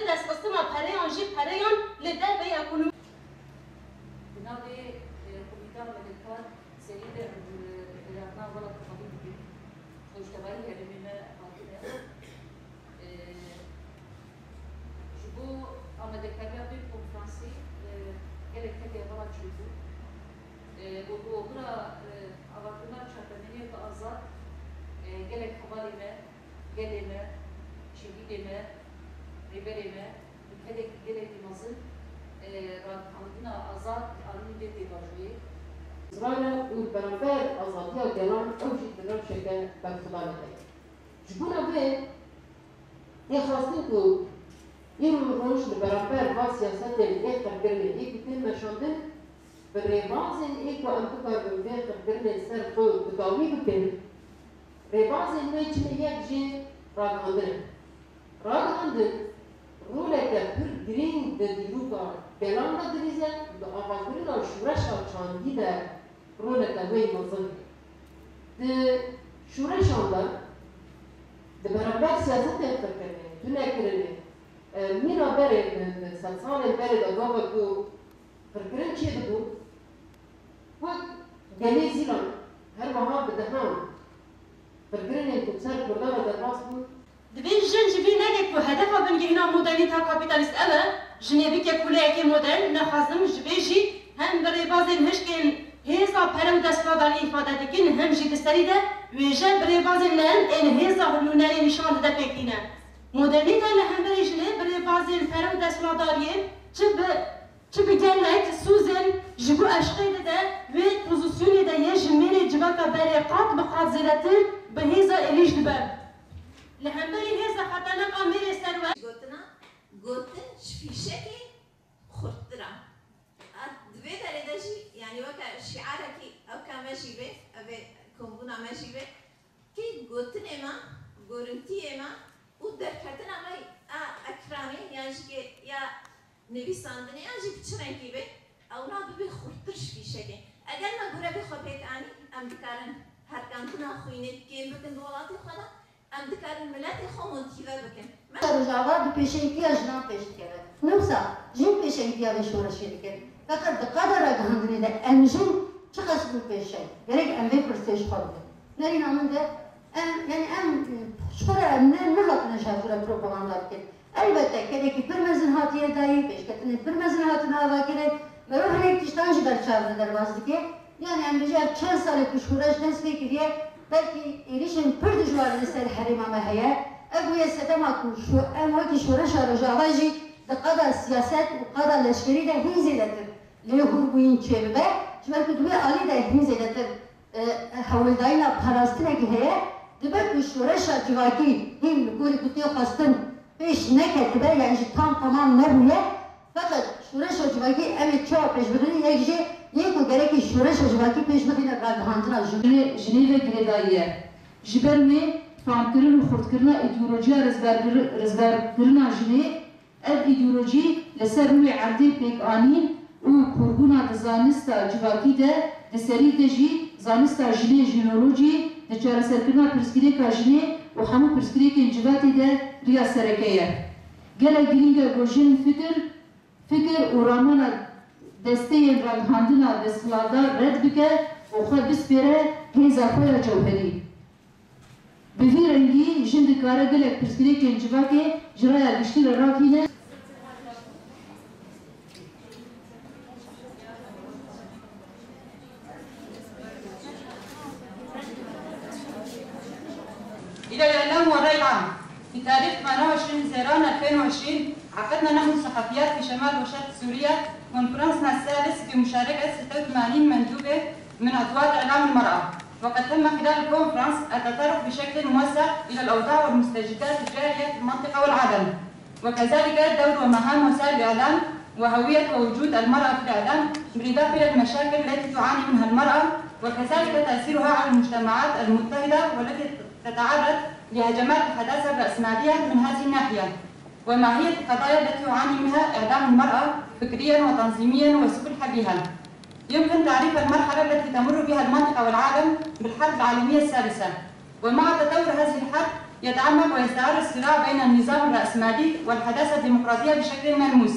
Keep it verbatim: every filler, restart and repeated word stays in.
Destxistina pereyan jî pereyan li derveyî ekonomî. Bi navê, e, Komîta Amedekarî serî de, e, belavna welat xwedî dibî. Rojnamevarî herêmê me hatine. E, ji bo amadekariya vê konferansê, e, gelek tevî hevala çêbû. E, û bi obira, e, avakirina çapemeniyeke azad, e, gelek hevalê me, gelê me, şehîdê me, rêberê me, bi kedekî gelekî mezin, e, ragihandina azad anîn vê pêvajoyê. Îsraîl û li beramber azadiya gelan ew jî di rewşeke berxwedanê de ye. Ji bona vê, tê xwestin ku îro roj li beramber van siyasetên ê qirkirinê ê ku tên meşandin, bi rêbazên ê ku em bikaribin vê qirkirinê ser xwe bi dawî bikin, rêbazên wê çi ne, yek jê ragihandin e. Ragihandin roleke pir girîng di dîroka gelan de dilîze û di avakirina şoreşa çandî de roleke wê mezin heye. Di şoreşan de, di beramber siyasetên qirkirinê, tunekirinê, e, mîna berê, di, di sedsalên berê de gava ku qirkirin çêdibû, wek gelê Zîlan, her wiha bi dehan qirkirinên ku ser Kurdan re derbas bûn, Divê jin ji vî nerê ku hedefa bingehîna modernîta kapîtalîst ev e, jinê bike kuleyekê modern, nexwazim ji vê jî hem bi rêbazên hişkên hêza pere û desthilatdariyê îfade dikin, hem jî di serî de wêje bi rêbazên nerm ên hêza nûnerê nîşan dide pêk tîne. Modernîta li hemberî jinê bi rêbazên pere û desthilatdariyê çi bi Çi bi gelek sozên ji bo eşqê dide, wê pozîsyonê de yê ji mêrê civaka berê qat bi qat zêdetir bi hêza êrîş dibe. Li hemberî hêza xeternak a mêrê serwer. Gotina, gotin ji fîşekê xurttir e. A, di vê derê de jî, yanî weke şiarekî ewka me jî bê, ev ê kombûna me jî bê, kê gotinê me, gorintiyê me û derketina me a ekranê yan jî kê ya nivîsandinê yan jî bi çi rengî be, ewna bibe xurttir ji fîşekê. Eger me gorevê xwe pêk anî, em dikarin herkandina xwînê kêm bikin di welatê xwe de, em dikarin miletê xwe montîve bikin. Me Rojava bi pêşengtiya jinan pêş dikeve. Nimsa jin pêşengtiya vê şoreşê dikin. Feqet di qada ragihandinê de em jin çiqas bûn pêşeng? Gerek em vê pirsê ji xwe bikin. Nerîna min de em, yanî em, e, ji xwe re em ne, nehatine ji hevdû re propaganda bikin. Elbette, kedekî pir mezin hatiye dayîn, pêşketinên pir mezin hatine avakirin, merov hinek tiştan ji ber çav re derbas dike. Yanî em bêje ev çend sal e ku şoreş dest pê kiriye, belkî êrîşên pir dijwar li ser herêma me heye. Ev bûye sedema ku şo-, em wekî şoreşa Rojava jî di qada siyaset û qada leşkerî de hîn zêdetir lê hûrbûyîn çêbibe, ji ber ku di wê alî de hîn zêdetir e, hewldayîna parastinekî heye, dibe ku şoreşa civakî hîn li gorî ku tê xwestin pêş neketibe, yanî jî tam temam nebûye. Feqet şoreşa civakî em ê çawa pêş bixînin, yek jê yê ku gerekî şoreşa civakî pêş bixîne ragihandina jinê. Jinê, jinê ve girêdayî ye. Ji ber wê famkirin û xurtkirina îdeolojiya rizgargir-, rizgarkirina jinê Ev îdeolojî li ser rûyê erdê pêk anîn û kûrbûna di zanista civakî de, di serî de jî zanista jinê, jînolojî, di çareserkirina pirsgirêka jinê û hemû pirsgirêkên civatê de riya sereke ye. Gelek girîng e ku jin fikir, fikir û ramana desteyên ragihandina desthilatdar red bike û xwe bispêre hêza xwe ya cewherî. Bi vî rengî jin dikare gelek pirsgirêkên civakê ji raya giştî re rakîne. إلى الإعلام والرأي العام. في تاريخ ثمانية وعشرين حزيران ألفين وعشرين، عقدنا نحن الصحفيات في شمال وشرق سوريا كونفرنسنا الثالث بمشاركة ستة وثمانين مندوبة من عضوات إعلام المرأة، وقد تم خلال الكونفرنس التطرق بشكل موسع إلى الأوضاع والمستجدات الجارية في المنطقة والعالم، وكذلك دور ومهام وسائل الإعلام وهوية ووجود المرأة في الإعلام، بالإضافة إلى المشاكل التي تعاني منها المرأة، وكذلك تأثيرها على المجتمعات المضطهدة والتي تتعرض لهجمات الحداثة الرأسمالية من هذه الناحية، وما هي القضايا التي يعاني منها إعلام المرأة فكريًا وتنظيميًا وسبل حلها. يمكن تعريف المرحلة التي تمر بها المنطقة والعالم بالحرب العالمية الثالثة، ومع تطور هذه الحرب يتعمق ويستعر الصراع بين النظام الرأسمالي والحداثة الديمقراطية بشكل ملموس.